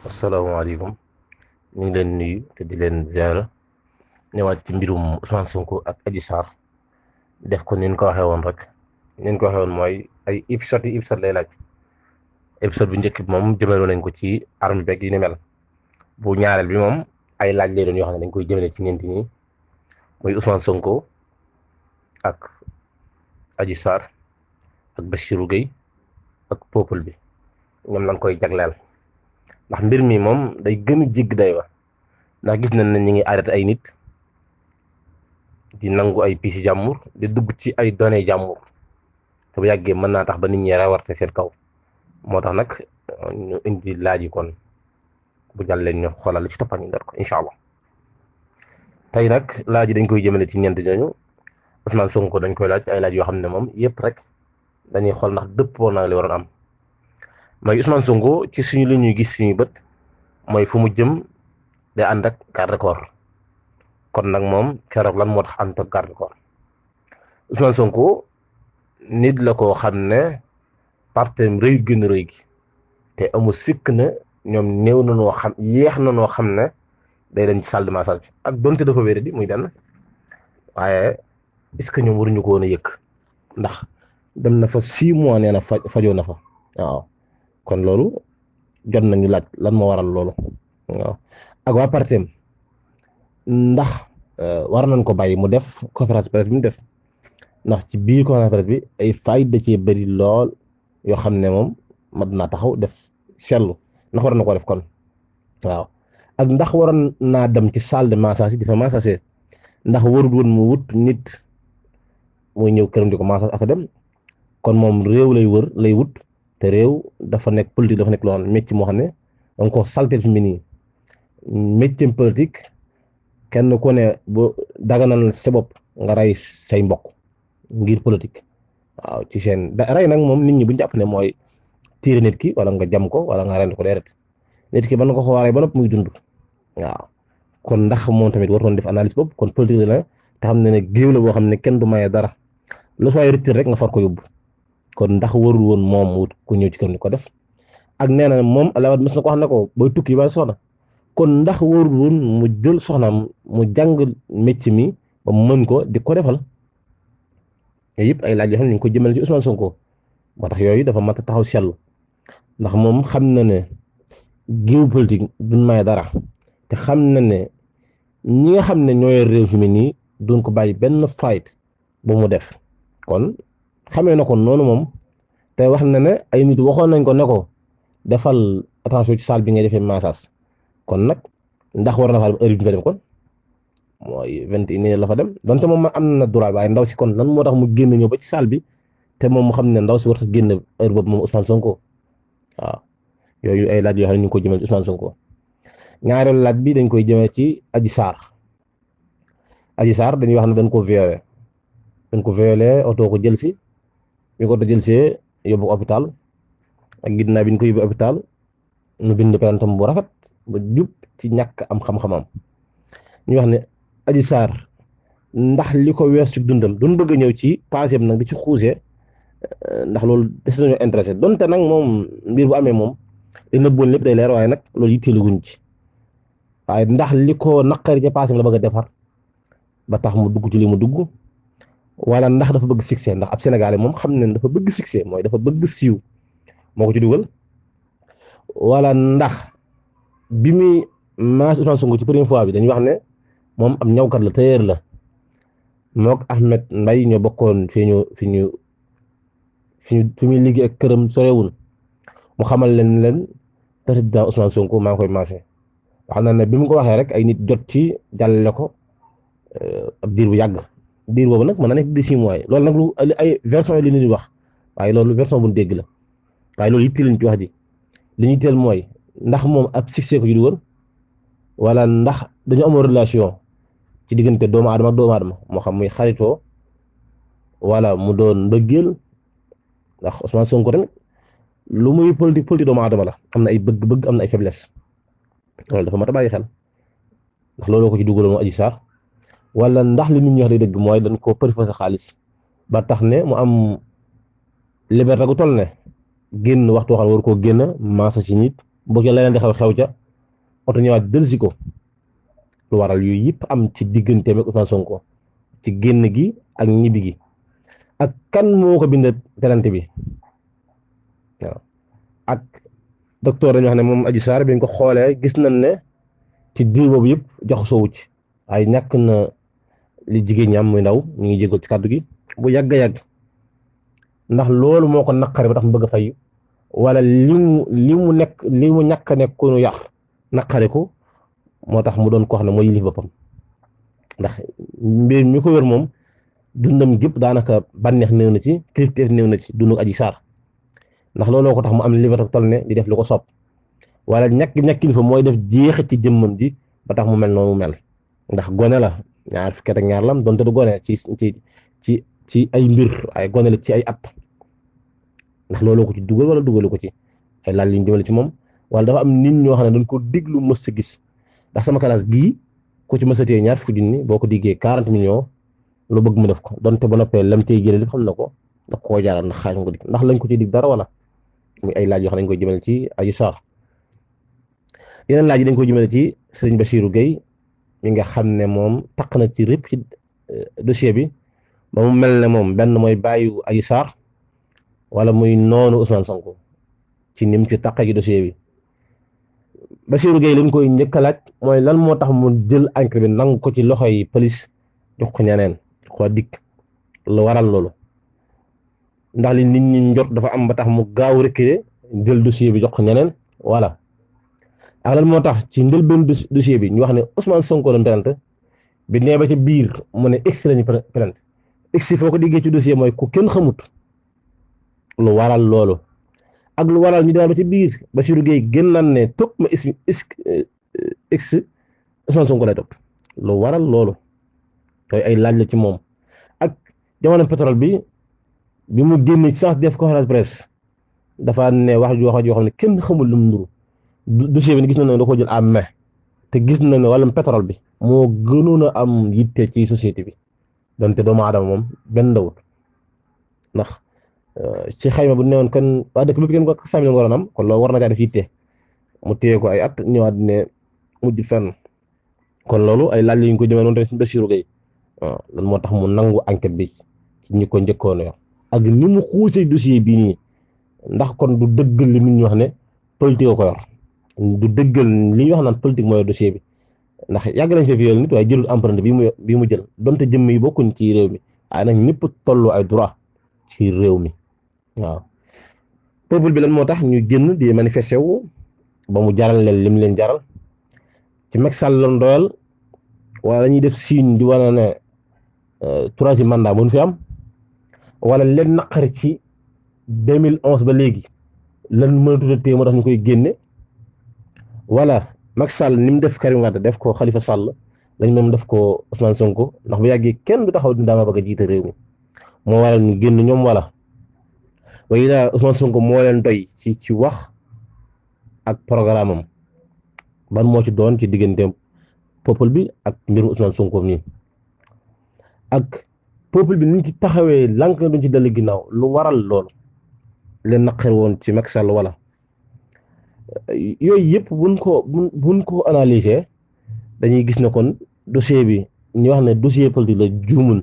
asalaamaaleykum ñu ngi leen nuyu te di leen ziara ñëwaat ci mbirum Ousmane Sonko ak Adji Sarr def ko ni ñu ko waxee woon rek ni ñu ko waxee woon mooy ay épisode lay laaj. Épisode bu njëkk bi moom jëmale nañ ko ci arme beeg yi ni mel bu ñaareel bi moom ay laaj lay doon yoo xam ne dañ koy jëmale ci ñeenti ñi muy Ousmane Sonko ak Adji Sarr ak Bassirou Gueye ak peuple bi ñoom lañ koy jagleel. ndax mbir mi moom day gën a jégg day wa ndax gis nañ ne ñu ngi arrêté ay nit di nangu ay piisi jàmbur di dugg ci ay données jàmbur te bu yàggee mën naa tax ba nit ñi rawarte seen kaw moo tax nag ñu indi laaj yi kon bu jàllee ñu xoolal li ci toppan ñu def ko incha allah. tey nag laaj yi dañ koy jëmale ci ñeent ñooñu Ousmane Sonko dañ koy laaj ay laaj yoo xam ne moom yëpp rek dañuy xool ndax dëppoo naa li waroon am. mooy Ousmane Sonko ci suñu li ñuy gis suñu bët mooy fu mu jëm day ànd ak garde corps kon nag moom keroog lan moo tax ànd ak garde corps Ousmane Sonko nit la koo xam ne partem rëy gën a rëy gi te amul sikk na ñoom néew na noo xam yéex na noo xam ne day dem ci salle de massage bi ak donte dafa wéere di muy benn waaye est-ce que ñoom waruñu ko woon a yëkk ndax dem na fa 6 mois nee na fajoo na fa waaw. kon loolu jot nañu laaj lan moo waral loolu waaw ak waa partem ndax war nañ ko bàyyi mu def conférence presse bi mu def ndax ci biir conférence presse bi ay faay da cee bëri lool yoo xam ne moom mat naa taxaw def seetlu ndax war na ko def kon waaw ak ndax waroon naa dem ci salle de massage yi di fa massage ndax warul woon mu wut nit muy ñëw këram di ko massage ak dem kon moom réew lay wut te réew dafa nekk politique dafa nekk loo xam ne métier moo xam ne da nga ko saltel fi mu nii métier politique kenn ku ne bu daganal sa bopp nga rey say mbokk ngir politique waaw ci seen rey nag moom nit ñi bu ñu jàpp ne mooy tiire nit ki wala nga jam ko wala nga rend ko deret nit ki mën na ko xawaaree ba nopp muy dund waaw kon ndax moom tamit waroon def analyse boobu kon politique la te xam ne ne géew la boo xam ne kenn du maye dara lu sooy retir rek nga far ko yóbbu. kon ndax warul woon moom wut ku ñëw ci kër ni ko def ak nee na moom alawat mës na ko wax ne ko booy tukki ba soxna kon ndax warul woon mu jël soxnaam mu jàng métier mi ba mën ko di ko defal yooyu yëpp ay laaj yoo xam ne ñu ko jëmale ci Ousmane Sonko moo tax yooyu dafa mat a taxaw seetlu ndax moom xam na ne géopolitique duñ may dara te xam na ne ñi nga xam ne ñooy réew fi mu nii duñ ko bàyyi benn fight bu mu def kon. xamee na ko noonu moom te wax na ne ay nit waxoon nañ ko ne ko defal attention ci salle bi ngay defee massage kon nag ndax war na fa heure bi nga dem kon mooy 21 la fa dem donte moom am na droit waaye ndaw si kon lan moo tax mu génn ñëw ba ci salle bi te moom mu xam ne ndaw si war a génn heure boobu moom Ousmane Sonko waaw yooyu ay laaj yoo xam ne ñu ngi ko jëmee ci Ousmane Sonko ñaareelu laaj bi dañ koy jëmee ci Adji Sarr dañuy wax ne dañ ko violé oto ko jël si. bi ko jël see yóbbu hôpital ak ginnaaw bi ñu ko yóbbu hôpital ñu bind pentam bu rafet ba jub ci ñàkk am xam-xamam ñu wax ne Adji Sarr ndax li ko wees ci dundam duñ bëgg a ñëw ci passé nag di ci xuusee ndax loolu des nañoo intéressé donte nag moom mbir bu amee moom li nëbboon lépp day leer waaye nag loolu yitteeluguñ ci waaye ndax li ko naqari ca passé la bëgg a defar ba tax mu dugg ci li mu dugg. wala ndax dafa bëgg succès ndax ab Sénégalais moom xam ne dafa bëgg succès mooy dafa bëgg siiw moo ko ci dugal wala ndax bi muy maas Ousmane Sonko ci première fois bi dañuy wax ne moom am ñawkat la tailleur la mook Ahmed Mbaye ñoo bokkoon fi muy liggéey ak këram sorewul mu xamal leen président Ousmane Sonko maa ngi koy maasee wax na ne bi mu ko waxee rek ay nit jot ci jàllale ko ab diir bu yàgg. diir boobu nag mën na nekk di 6 mois loolu nag lu ay version yi li ñuy wax waaye loolu version bu ñu dégg la waaye loolu yitteel lañ ci wax ji li ñuy teel mooy ndax moom ab succès ko ju dugal wala ndax dañu amoon relation ci diggante doomu aadama ak doomu aadama moo xam muy xaritoo wala mu doon mbëggeel ndax Ousmane Sonko tamit lu muy politique doomu aadama la am na ay bëgg-bëgg am na ay faiblesse loolu dafa mat a bàyyi xel ndax looloo ko ci dugaloon mu Adji Sarr wala ndax li nit ñi wax day dëgg mooy dañ ko përfë sa xaalis ba tax ne mu am liberté gu toll ne génn waxtu xam war koo génn maasa ci nit bu ca leneen di xew ca oto ñëwaat dellusi ko lu waral yooyu yëpp am ci digganteem ak Ousmane Sonko ci génn gi ak ñibbi gi ak kan moo ko bind plainte bi waaw ak docteur dañu wax ne moom Adji Sarr bi ñu ko xoolee gis nañ ne ci diir boobu yëpp jox soowu ci waaye ñàkk na li jigéen ñi am muy ndaw ñu ngi jégal ci kàddu gi bu yàgg a yàgg ndax loolu moo ko naqari ba tax mu bëgg a fay wala li mu ñàkk a nekk ku nu yar naqari ko moo tax mu doon ko xam ne mooy yilif boppam ndax mbir mi ko wér moom dundam gépp daanaka bànneex néew na ci kilifteef néew na ci dundu Adji Sarr ndax looloo ko tax mu am liberté toll ne di def lu ko soob wala ñàkk kilifa mooy def jeexit ci jëmmam ji ba tax mu mel noonu mel ndax gone la ñaar fukki at ak ñaar lam donte du gone ci ay mbir ay gone la ci ay at ndax looloo ko ci dugal wala dugalu ko ci ay laaj yu ñu jëmale ci moom wala dafa am nit ñoo xam ne dañ ko diglu mës a gis ndax sama classe gii ku ci mësatee ñaar fukki junni boo ko diggee 40 millions lu bëgg mu def ko donte ba noppee lam tey jëlee lépp xam na ko ndax koo jaaral ndax xaalis nga ko dig ndax lañ ko ci dig dara wala muy ay laaj yoo xam ne dañ koy jëmale ci Adji Sarr yeneen laaj yi dañ koy jëmale ci Serigne Bassirou Gueye mi nga xam ne moom taq na ci rëpp ci dossier bi ba mu mel ne moom benn mooy bàyyu Adji Sarr wala muy noonu Ousmane Sonko ci nim ci taqee ci dossier bi Bassirou Gueye lañ koy njëkk a laaj mooy lan moo tax mu jël enquête bi nangu ko ci loxoy police jox ko ñeneen ko dikk lu waral loolu ndax li nit ñi njort dafa am ba tax mu gaaw reculer jël dossier bi jox ko ñeneen voilà ak lan moo tax ci njëlbéen dossier bi ñu wax ne Ousmane Sonko lañ plainte bi nee ba ca biir mu ne ex lañu plainte ex foo ko diggee ci dossier mooy ku kenn xamut lu waral loolu ak lu waral ñu dem ba ci biir Bassirou Gueye gën naan ne topp ma ex Ousmane Sonko lay topp lu waral loolu yooyu ay laaj la ci moom ak jamono pétrole bi mu génn ci sens def conférence presse dafa ne wax joo xam ne kenn xamul lu mu nuru dossier bi ne gis na ne da ko jël à main te gis na ne wàllum pétrole bi moo gënoon a am yitte ci société bi donte doomu aadama moom benn ndawut ndax ci xayma bu newoon kon waa dëkk bi kenn ko 100 millions waroon am kon loolu war na caa def yitte mu téye ko ay at ñëwaat ne mujj fenn kon loolu ay laaj la ñu ko jëmee noonu tamit si Bassirou Gueye waaw lan moo tax mu nangu enquête bi ci ñi ko njëkkoon yor ak ni mu xuusee dossier bii nii ndax kon du dëggal li nit ñi wax ne politique ko yor du dëggal li ñu wax naan politique mooy dossier bi ndax yàgg nañ fi viol nit waaye jëlul empreinte bi mu jël donte jëmm yi bokkuñ ci réew mi waaye nag ñëpp tollu ay droit ci réew mi waaw peuple bi lan moo tax ñu génn di manifester wu ba mu jaral leen lim leen jaral ci Macky Sall lan doyal wala ñuy def signe di wane ne troisième mandat mënu fi am wala leen naqari ci 2011 ba léegi lan mënatu a téye moo tax ñu koy génne wala Macky Sall ni mu def Karim Wade def ko Khalifa Sall lañ moom def ko Ousmane Sonko ndax bu yàggee kenn du taxaw ni daama bëgg a jiite réew mi moo waral ñu génn ñoom wala waaye daal Ousmane Sonko moo leen doy ci wax ak programme am ban moo ci doon ci diggante peuple bi ak mbirum Ousmane Sonko nii ak peuple bi ni ñu ci taxawee lànk na duñ ci dellu ginnaaw lu waral loolu leen naqar woon ci Macky Sall wala yooyu yëpp buñ ko analyser dañuy gis ne kon dossier bi ñu wax ne dossier politique la juumun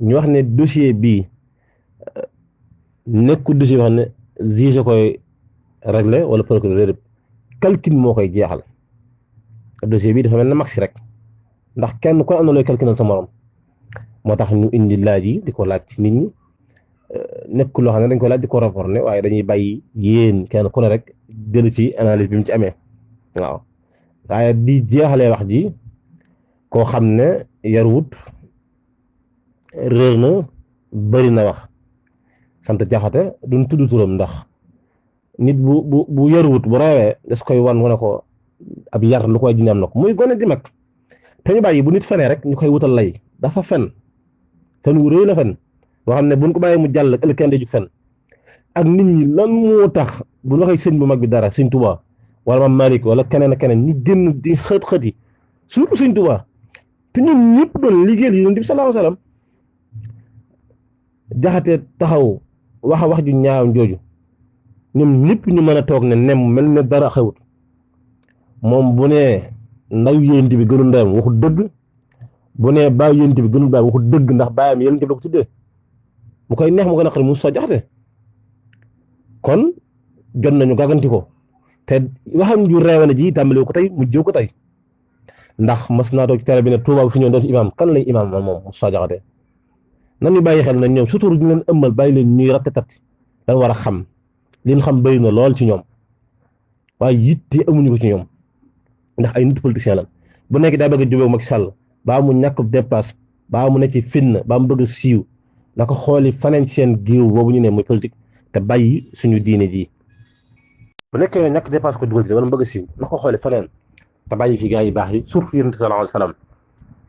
ñu wax ne dossier bii nekkul dossier yoo xam ne juge koy régler wala procureur calcul moo koy jeexal dossier bii dafa mel ne maxi rek ndax kenn ku am na looy calculal sa morom moo tax ñu indi laaj yi di ko laaj ci nit ñi nekkul loo xam ne dañ ko laaj di ko rapport ne waaye dañuy bàyyi yéen kenn ku ne rek jël ci analyse bi mu ci amee waaw waaye di jeexalee wax ji koo xam ne yarwut réer na bëri na wax sant jaxate duñ tudd turam ndax nit bu yarwut bu reewee des koy wan wane ko ab yar lu koy dina am na ko muy gone di mag te ñu bàyyi bu nit fenee rek ñu koy wutal lay dafa fen fen wu rëy la fen boo xam ne buñ ko bàyyee mu jàll ëllëg kenn day jug fen ak nit ñi lan moo tax bu ñu waxee sëñ bu mag bi dara sëñ Tuubaa wala Maam Malick wala keneen ak keneen ñu génn di xët yi surtout sëñ Tuubaa te ñun ñëpp doon liggéeyal Yonent bi sallallahu alayhi wasallam jaxate taxaw wax ju ñaaw jooju ñoom ñëpp ñu mën a toog ne nem mel ne dara xewut moom bu nee ndaw yéent bi gënul ndeyam waxut dëgg bu nee bàyyi yéent bi gënul bàyyi waxut dëgg ndax bàyyam yéent bi la ko tuddee mu koy neex mu ko naqari Moussa Diakhaté kon jot nañu gàgganti ko te waxam ju reewane ji tàmbali ko tey mu jëw ko tey ndax mas naa toog ci télé bi ne Touba bu fi ñëw doon imaam kan lay imaam man moom Moussa Diakhaté nan ñu bàyyi xel na ñoom surtout ñu leen ëmmal bàyyi leen ñuy rattatat dañ war a xam li ñu xam bëri na lool ci ñoom waaye yitte amuñu ko ci ñoom ndax ay nit politicien la bu nekk daa bëgg a jubóo Macky Sall baa mu ñàkk dépasse baa mu ne ci fitna baa mu bëgg a siiw na ko xooli faneen seen géew boobu ñu ne muy politique te bàyyi suñu diine ji bu nekkee ñàkk dépasse ko dugal ci wala mu bëgg a siiw na ko xooli faneen te bàyyi fi gaa yi baax yi surtout yonent bi sallallahu alayhi wasallam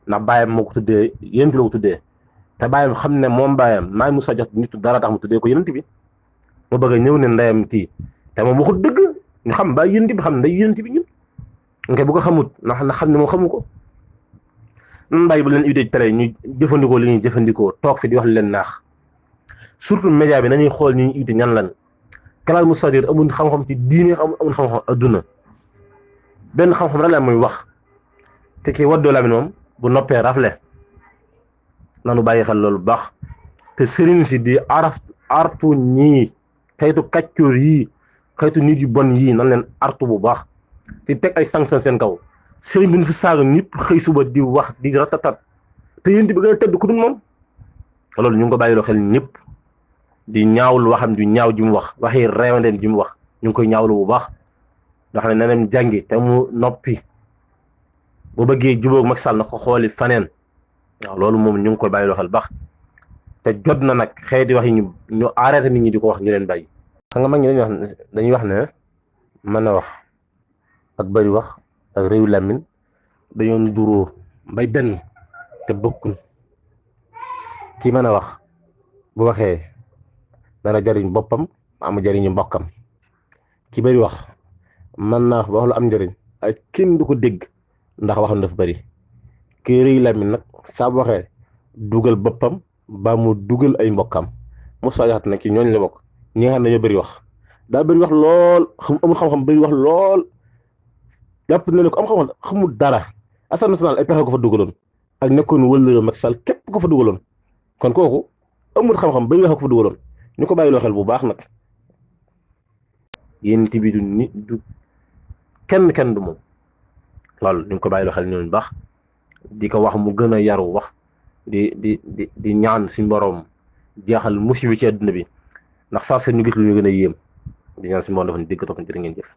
ndax bàyyam moo ko tuddee yonent bi la ko tuddee te bàyyam xam ne moom bàyyam maay Moussa Diakhaté nitu dara tax mu tuddee ko yonent bi mu bëgg a ñëw ne ndeyam kii te moom waxut dëgg ñu xam bàyyi yonent bi xam ne nday yonent bi ñun nga bu ko xamut na xam ne moom xamu ko nan bàyyi bu leen invité ci télé ñu jëfandikoo li ñuy jëfandikoo toog fi di wax li leen naax surtout média bi nañuy xool ñi ñuy invité ñan lan Kalaal Moussa Diakhaté amul xam-xam ci diine amul xam-xam adduna benn xam-xam rek la muy wax te kii waddoo la moom bu noppee rafle nanu bàyyi xel loolu bu baax te sëriñ si di artu ñii xeetu kàccoor yii xeetu nit yu bon yii nan leen artu bu baax te teg ay sanction seen kaw sëriñ bi ñu fi saaga ñëpp xëy suba di wax di ratatat te yéen bi gën a tëdd ku dul moom loolu ñu ngi ko bàyyiloo xel ñëpp di ñaawlu waxam ju ñaaw ji mu wax waxi reewandeen ji mu wax ñu ngi koy ñaawlu bu baax ndax ne neneen jàngi te mu noppi bu bëggee jubóog Macky Sall na ko xooli faneen waaw loolu moom ñu ngi koy bàyyiloo xel baax te jot na nag xeeti wax yi ñu arrêté nit ñi di ko wax ñu leen bàyyi. xam nga mag ñi dañuy wax ne mën a wax ak bëri wax ak réew làmmiñ dañoo duróo mbay benn te bokkul ki mën a wax bu waxee dana jariñ boppam amu jariñu mbokkam ki bëri wax mën naa wax lu am njëriñ ay kenn du ko dégg ndax waxam dafa bëri ki réew làmmiñ nag saa bu waxee dugal boppam ba mu dugal ay mbokkam Moussa Diakhaté nag ci ñooñ la bokk ñi nga xam ne dañoo bëri wax daa bëri wax lool amul xam-xam bëri wax lool jàpp na ne ko am xam-xam xamul dara Assemblée nationale ay pexe ko fa dugaloon ak nekkoon wëllëre Macky Sall képp ko fa dugaloon kon kooku amul xam-xam bëri wax ko fa dugaloon ñu ko bàyyiloo xel bu baax nag yéen bi du nit du kenn du moom loolu ñu ko bàyyiloo xel ñooñu baax di ko wax mu gën a yaru wax di ñaan suñu borom jeexal musiba ci àdduna bi ndax saa seen ñu gis lu ñu gën a yéem di ñaan suñu borom dafa ñu dégg topp jërë ngeen jëf